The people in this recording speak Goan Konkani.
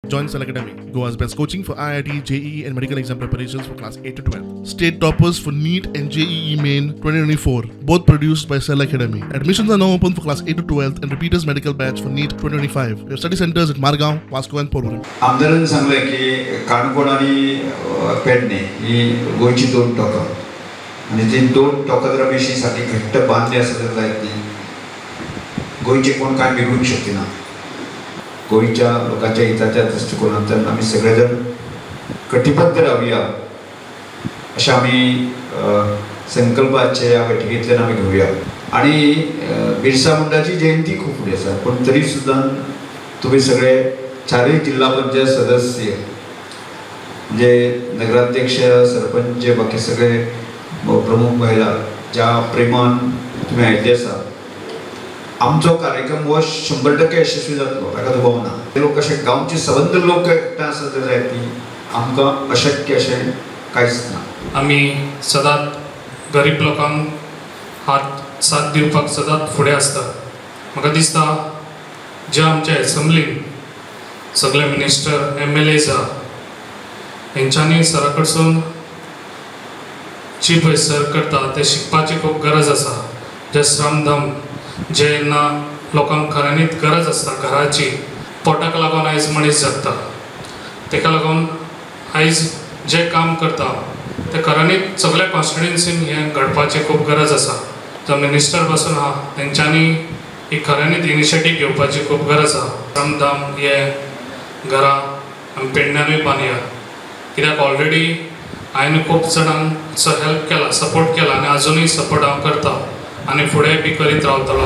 Join Cell Academy, Goa's best coaching for IIT, JEE and medical exam preparations for class 8 to 12. State toppers for NEET and JEE Main 2024, both produced by Cell Academy. Admissions are now open for class 8 to 12 and repeaters medical batch for NEET 2025. We have study centers at Margao, Vasco and Porvorim. आमदारान सांगलें की काणकोण आनी पेडणे ही गोंयची दोन टोकां आनी ती दोन टोकां जर आमी अशी सारकी घट्ट बांदली आसा तर जायत न्ही, गोंयचें कोण कांय बिगडूंक शकना. गोंयच्या लोकांच्या हिताच्या दृश्टिकोनांतल्यान आमी सगळे जण कटिबद्ध रावया अशें आमी संकल्पाचे ह्या बैठकींतल्यान आमी घेवया. आनी बिरसा मुंडाची जयंती खूब फुडें आसा, पूण तरी सुद्दां तुमी सगळे चारय जिल्हा पंचायत सदस्य म्हणजे नगराध्यक्ष, सरपंच, बाकी सगळे प्रमुख महिला ज्या प्रेमान तुमी आयिल्ले आसा, आमचो कार्यक्रम हो 100% यशस्वी जातलो ताका दुबाव ना. लोक अशे गांवचे सबंद लोक एकठांय आसा जर जायत न्ही, आमकां अशक्य अशें कांयच ना. आमी सदांच गरीब लोकांक हात साथ दिवपाक सदांच फुडें आसता. म्हाका दिसता जे आमच्या एसेंब्लीन सगळे मिनिस्टर, MLAs आहा, हेंच्यांनी सरा कडसून जी पळय सर करता ते शिकपाची खूब गरज आसा. जे श्रमधाम जेन्ना लोकांक खऱ्यांनीच गरज आसता घराची, पोटाक लागून आयज मनीस जगता, ताका लागून आयज जें काम करता तें खऱ्यांनीच सगळ्या कॉन्स्टिट्युएन्सीन हें घडपाची खूब गरज आसा. जो मिनिस्टर पासून आहा तेंच्यांनी ही खऱ्यांनीच इनिशिएटीव घेवपाची खूब गरज आहा. श्रमधाम हे घरां आमी पेडण्यानूय बांदया, कित्याक ऑलरेडी हांवें खूब जाणांक हेल्प केला, सपोर्ट केला आनी आजुनूय सपोर्ट हांव करता आनी फुडें बी करीत रावतलो.